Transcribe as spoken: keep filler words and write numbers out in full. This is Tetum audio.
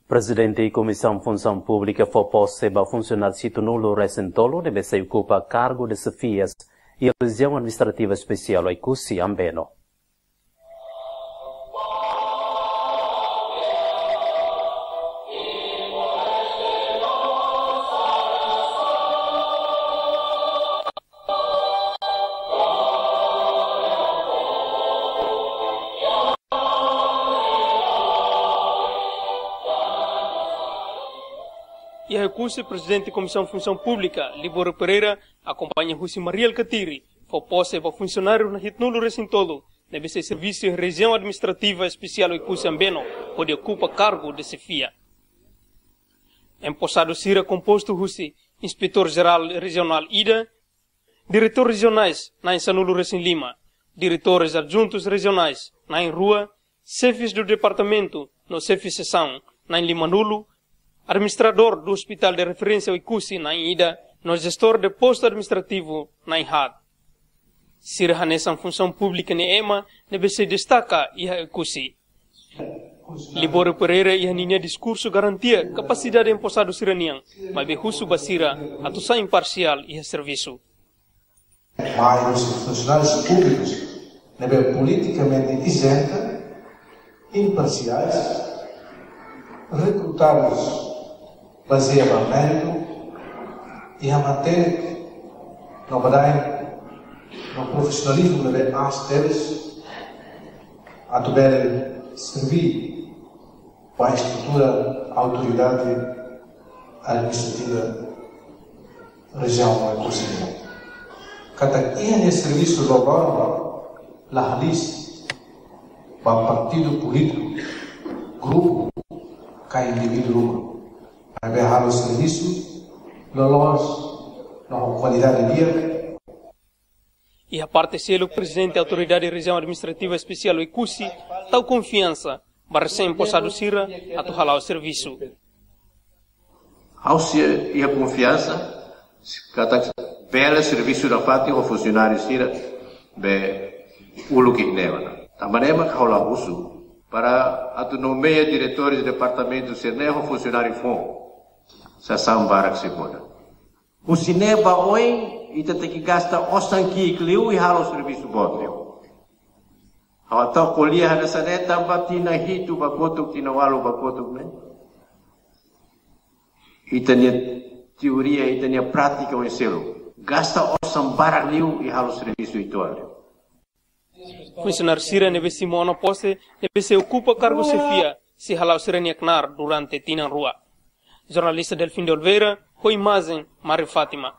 Prezidente Komisaun Funsaun Públika fó pose ba funsionáriu hitunulu resin tolu ne'ebé sei okupa kargu de xefia iha Rejiaun Administrativa Espesiál Oekusi Ambeno. Iha Oekusi, Prezidente Komisaun Funsaun Públika, Libório Pereira, akompaña husi Mari Alkatiri, fó pose ba funsionáriu na'in hitunulu resin tolu ne'ebé sei servisu iha Rejiaun Administrativa Espesiál Oekusi Ambeno, hodi okupa kargu de xefia. Emposadu sira kompostu husi Inspetór Jerál Rejionál ida, diretór rejionais na'in sanulu resin lima, diretores adjuntus rejionais na'in rua, xefes do departamentu no xefe sesaun na'in limanulu, administradór do Hospital de Referência Oekusi na'in ida, no jestór de postu administrativu na'in haat. Sira hanesan funsaun públika nia ema ne'ebé sei destaka iha Oekusi. Libório Pereira iha ninia diskursu garantia kapasidade emposadu sira-nian, maibé husu ba sira atu sai imparsiál iha servisu. Mai husi funsionárius públikus ne'ebé politikamente izenta, imparsiais, rekrutadus bazeia ba méritu, iha matenek no badain no profisionalizmu ne'ebé aas tebes, atu bele serví ba estrutura Autoridade Administrativa Rejiaun Oekusi nian. Katak iha nia servisu loroloron la halis ba partidu polítiku, grupu, ka indivíduu ruma. Maibé halo servisu loloos no ho kualidade di'ak. Iha parte seluk, Prezidente Autoridade Rejiaun Administrativa Espesiál Oekusi tau konfiansa ba resén-emposadu sira atu hala'o servisu. Ha'u sei iha konfiansa katak bele servisu nafatin ho funsionáriu sira be uluk iha ne'ebá. Tanba ne'e mak ha'u la husu para atu nomeia diretores departamentu sira-ne'e ho funsionáriu foun. Sasán barak sei muda. Husi ne'e ba oin, ita tenke gasta osan ki'ik liu i halo servisu boot liu. Ha'u atu ko'alia hanesan ne'e tanba tinan hitu ba kotuk, tinan ualu ba kotuk ne'e, ita-nia teoria, ita-nia prátika oin seluk. Gasta osan barak liu i halo servisu uitoan liu. Funsionáriu sira ne'ebé simu ona pose, ne'ebé sei okupa kargu xefia, sei hala'o sira-nia knaar durante tinan rua. Jornalista Delfim de Oliveira, ho imajen Mari Fátima.